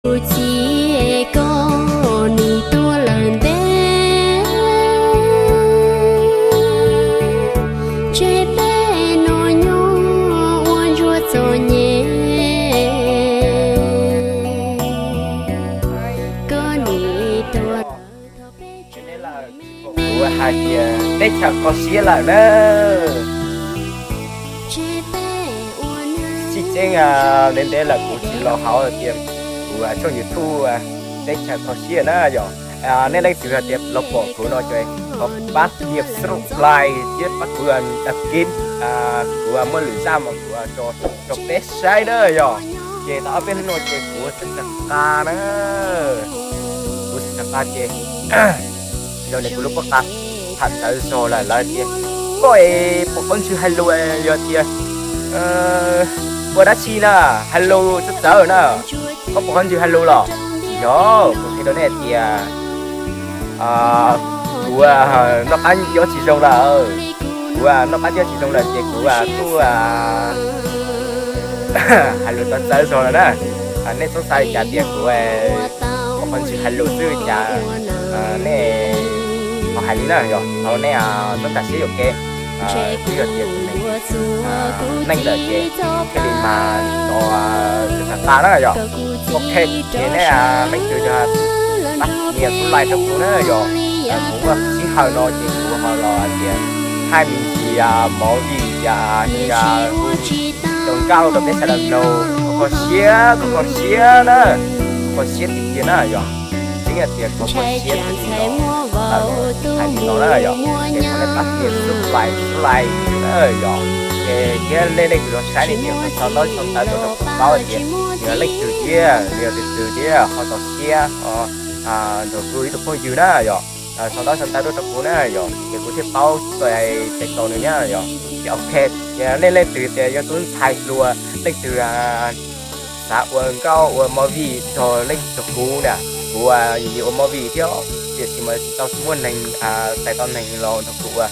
Kuv txiv, koj nim tuaj lawm ntev, ntshe peb noj nyuj ua ntsuag txom nyem, koj nim tuaj. Kuv hais tias teb chaws kho siab lawm na. Tsis tseeb, ntev ntev lawm kuv tsis los hauv tias kuv tshooj YouTube teb chaws kho siab na yom. Nej leej twg hais tias los pom kuv no ces pab nias subscribe thiab pab kuv đăng ký, kuv muaj lwm zaj mas kuv tso rau peb saib na yom. Ces tau ob peb hnub no ces kuv txawm txawm qa na, kuv txawm txawm qa ces yog ne kuv lub pob qa tham txawv zog lawm lawv tias koj es puas qhov ntswg hais lus, yog tias ua dab tsi na, hais lus txawv txawv na, koj puas qhov ntswg hais lus los? Yog kuv qhia rau nej tias kuv noj qab nyob tsis zoo lawm, kuv noj qab nyob tsis zoo lawm ces kuv kuj hais lus txawv txawv zog lawm na. Nej txhob xav li cas tias kuv puas qhov ntswg hais lus xwb cas nej ho hais li na yom, thov nej txhob nkag siab yuam kev. Kuj yog tias tus neeg neeg lawm ces thiaj li mas txawm txawm qa na yom. Ok, ces nej leej twg pab nias subscribe rau kuv na yom. Kuv muaj sij hawm no ces kuv ho los tias thaij me ntsis movie, hu rau nkauj rau peb sawv daws mloog, kho kho siab, kho kho siab na, kho kho siab tiag tiag na yom. Tseeb tias kho kho siab tiag tiag los hais li no na yom. Ces thov nej pab nias subscribe, subscribe na yom. Ces thiab nej leej twg los saib ne ces ho sau ntaub sau ntawv tuaj rau kuv paub tias nws yog leej twg thiab nws yog tus twg thiab ho txaus siab nrog kuv ib tug phooj ywg na yom. Sau ntaub sau ntawv tuaj rau kuv na yom, ces kuv thiaj paub tais tais tos nws na yom. Ces ok, nej leej twg tias yog tus ntxhais hluas leej twg xav ua nkauj ua movie nrog leej nrog kuv na, kuv yim yim ua movie thiab tiam sis mas tsis tau muaj neeg tais tau neeg los nrog kuv ua.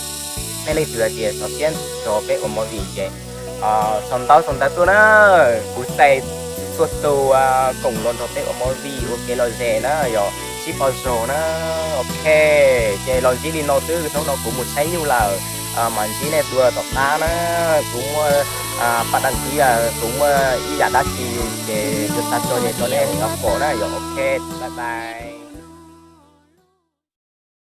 Nej leej twg hais tias xav siab nrog peb ua movie ces sau ntaub sau ntawv tuaj na, kuv tais txhua tus koom los nrog peb ua movie ua kev lom zem na yom, sib pauv zog na. Ok, ces los ntsib li no xwb, hnub no kuv mus saib nyuj lawm, mam ntsib nej dua tom qab na. Kuv muaj pab đăng ký, kuv muaj ib yam dab tsi ces yuav xa tso ces rau nej tau pom na yom. Ok, bye bye.